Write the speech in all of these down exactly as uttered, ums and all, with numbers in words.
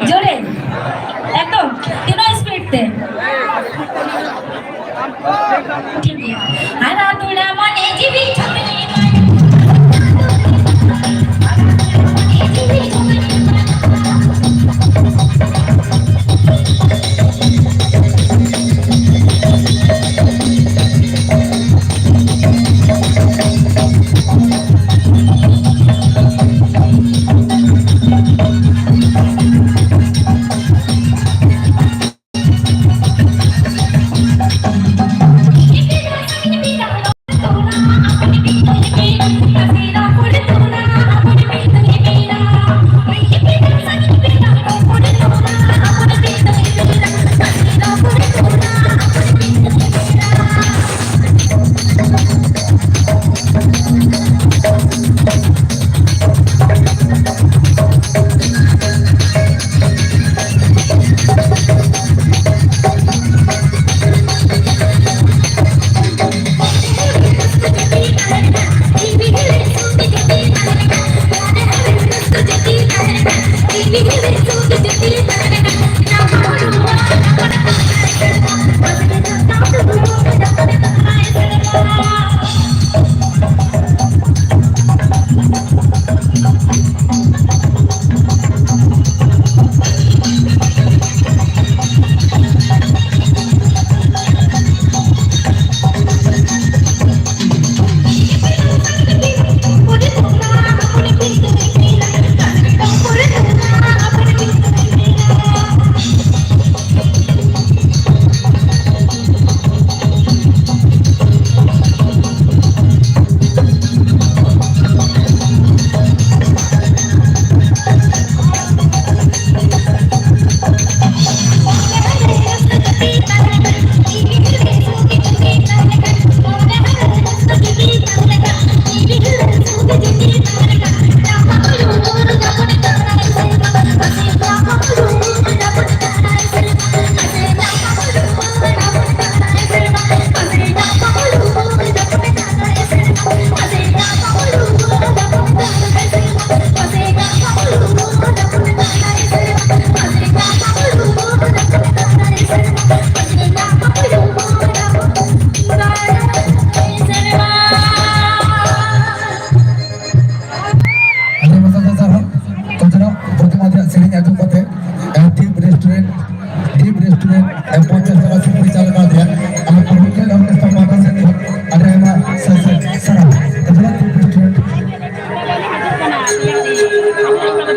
ᱡᱳᱨᱮ, ᱮᱠᱫᱚᱢ, ᱛᱤᱱᱟᱹᱜ speed ᱛᱮ? ᱴᱷᱤᱠ ᱜᱮᱭᱟ᱾ ᱦᱟᱨᱟ ᱫᱩᱲᱟ ᱢᱚᱱᱮ ᱡᱤᱣᱤ ᱡᱷᱚᱢᱮ ᱮᱢᱟᱭ᱾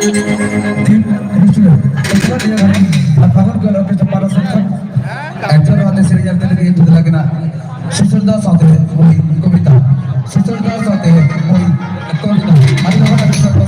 ᱟᱨ ᱯᱷᱟᱹᱜᱩᱱ ᱠᱚ ᱚᱨᱠᱮᱥᱴᱨᱟ ᱯᱟᱦᱴᱟ ᱥᱮᱫ ᱠᱷᱚᱱ ᱮᱠᱫᱚᱢ ᱱᱚᱣᱟ ᱥᱮᱨᱮᱧ ᱟᱨ ᱛᱮᱞᱟ ᱞᱟᱹᱜᱤᱫ ᱛᱩᱫ ᱞᱟᱹᱜᱤᱫ ᱥᱩᱥᱚᱞ ᱫᱟ ᱥᱟᱶᱛᱮ ᱢᱟᱹᱭ ᱠᱚᱵᱤᱛᱟ, ᱥᱩᱥᱚᱞ ᱫᱟ ᱥᱟᱶᱛᱮ ᱢᱟᱹᱭ ᱠᱚᱵᱤᱛᱟ, ᱟᱹᱰᱤ ᱞᱚᱜᱚᱱ ᱟᱹᱰᱤ ᱥᱟᱨᱦᱟᱣ᱾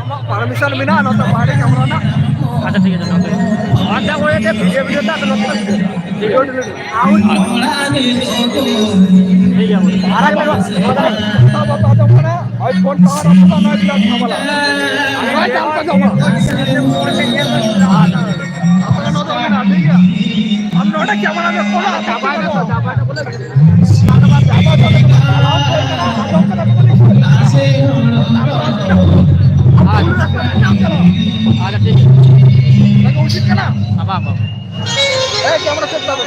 ᱟᱢᱟᱜ permission ᱢᱮᱱᱟᱜᱼᱟ ᱱᱚᱛᱮ ᱵᱟᱦᱨᱮ camera ᱨᱮᱱᱟᱜ? ᱟᱪᱪᱷᱟ, ᱴᱷᱤᱠ ᱟᱪᱷᱮ, ᱱᱚᱛᱮ᱾ ᱟᱪᱪᱷᱟ, ᱳᱭ ᱡᱮ video, video ᱴᱟ ᱱᱚᱛᱮ video delete᱾ ᱴᱷᱤᱠ ᱜᱮᱭᱟ, ᱵᱚᱞᱮ᱾ ᱟᱨᱟᱜ ᱞᱟᱜᱟᱣ᱾ ᱵᱟᱵᱟ, ᱵᱟᱵᱟ, ᱵᱟᱵᱟ, ᱱᱚᱜᱼᱚᱭ ᱯᱷᱳᱱ ᱴᱟᱣᱟᱨ ᱟᱯᱮ ᱫᱚ ᱱᱚᱜᱼᱚᱭ ᱵᱤᱨᱟᱴ ᱡᱷᱟᱢᱮᱞᱟ᱾ ᱱᱚᱜᱼᱚᱭ ᱪᱟᱞ ᱠᱚ ᱡᱚᱢᱟ᱾ ᱟᱯᱮ ᱱᱚᱣᱟ ᱫᱚ ᱢᱮᱱᱟᱜᱼᱟ, ᱴᱷᱤᱠ ᱜᱮᱭᱟ? ᱟᱢ ᱱᱚᱰᱮ ᱠᱮᱢᱮᱨᱟ ᱨᱮ ᱯᱷᱳᱱ ᱟᱯᱮ ᱪᱟᱵᱟ ᱠᱟᱱᱟ, ᱪᱟᱵᱟ ᱠᱟᱱᱟ, ᱵᱚᱞᱮ᱾ ᱟᱫᱚ ᱵᱟᱝ ᱪᱟᱵᱟ ᱠᱟᱱᱟ, ᱟᱸᱡᱚᱢ ᱠᱟᱱᱟ, ᱵᱚᱞᱮ᱾ ᱟᱪᱪᱷᱟ᱾ ᱟᱪᱪᱷᱟ, ᱴᱷᱤᱠ ᱜᱮᱭᱟ᱾ ᱵᱟᱝ, ᱵᱟᱝ᱾ ᱮ, ᱠᱮᱢᱮᱨᱟ ᱥᱮᱴ ᱫᱟᱵᱚ᱾